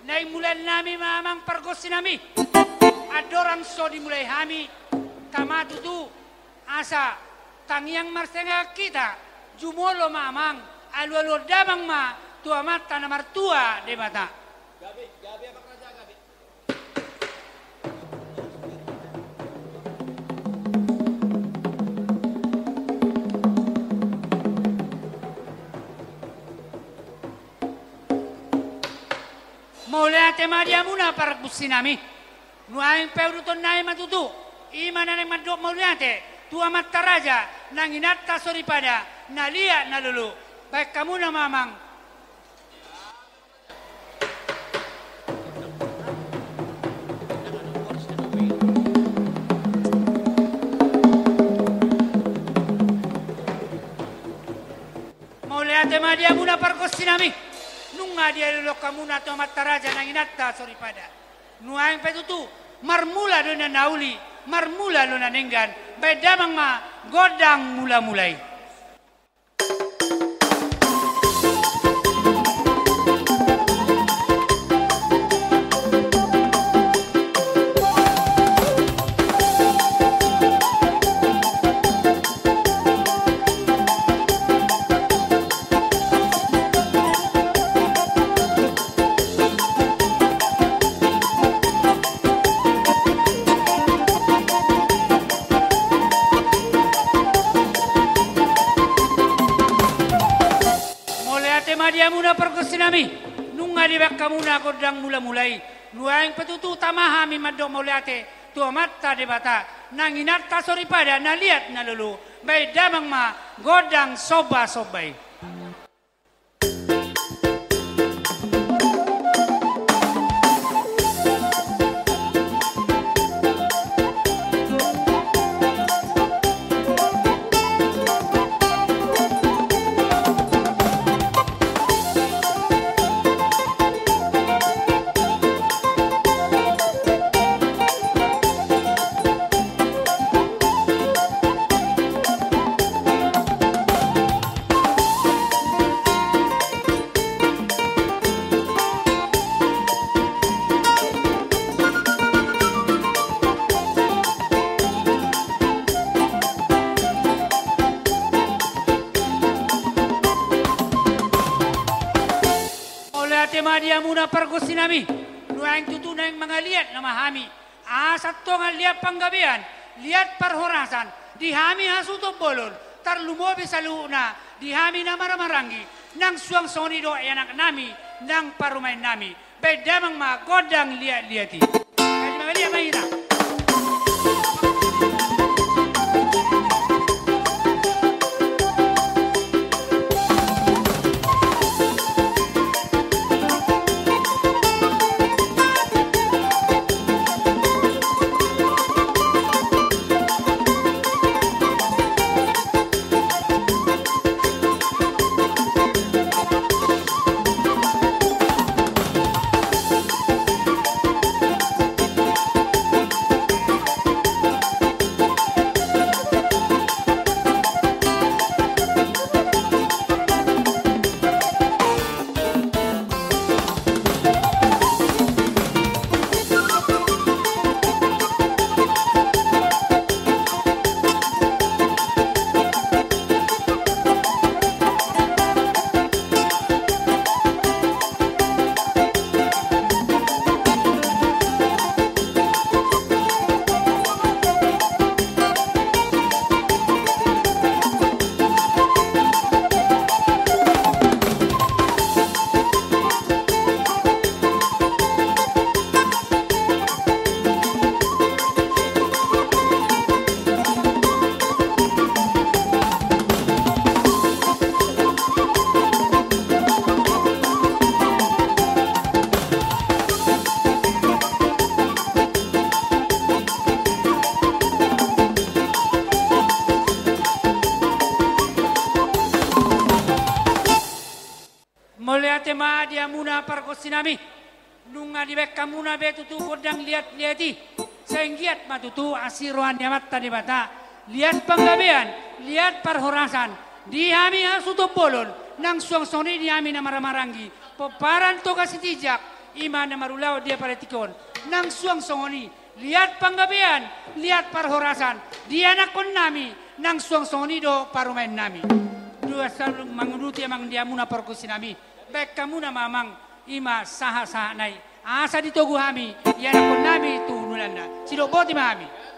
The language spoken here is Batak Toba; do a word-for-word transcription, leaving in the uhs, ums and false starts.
Naeng mulai nami ma amang pargonsi nami. Andorang so dimulai hami, tama tutu, asa tangiang marsiangan hita, jumolo ma amang, alualuhon damang ma tu Amanta na martua Debata. Gabe, gabe, Amang Raja, gabe. Mauliate ma di hamuna pargonsi nami. Nuaeng pe uduton nami ma tutu, i ma na naeng mandok mauliate tu Amanta Raja nang Inanta Soripada na liat na lolo. Baen hamuna ma amang. Mauliate ma di hamuna pargonsi nami. Nunga dialualuhon hamuna tu Amanta Raja nang Inanta Soripada. Nuaeng pe tutu, marmula do na nauli, marmula do na denggan. Baen damang ma gondang mulamula i. Mauliate ma di hamuna pargonsi nami. Nunga dibaen hamuna gondang mulamula i. Nuaeng pe tutu tama hami mandok mauliate tu Amanta Debata nang Inanta Soripada na liat na lolo. Baen damang ma gondang sombasomba i. Mauliate ma di hamuna pargonsi nami. Nuaeng tutu naeng mangaliat nama hami. Asa tongan liat panggabean, liat parhorasan, di hami hasuhuton bolon, tarlumobi saluhutna, di hami na marhahamaranggi, nang suang songon i dohot ianakkonnami, nang parumaennami, baen damang ma gondang liatliat i. Jadi mangaliat ma hita. Mauliate ma di hamuna pargonsi nami. Nunga dibaen hamuna be tutu gondang liatliat i. Sai anggiat ma tutu asi roha ni Amanta Debata, liat panggabean, liat parhorasan, di hami hasuhuton bolon, nang suang songon i di hami na marhahamaranggi, pomparan Toga Sitinjak, Ima na marulaon di apala tingki on, nang suang songon i, liat panggabean, liat parhorasan, di anakkonnami, nang suang songon i do parumaennami. Dua salu manguduti amang di hamuna pargonsinami, baen hamuna ma amang, ima sahat-sahatna i, asa ditogu hami, di anakkonnami tu hundulanna. Sidok boti ma hami.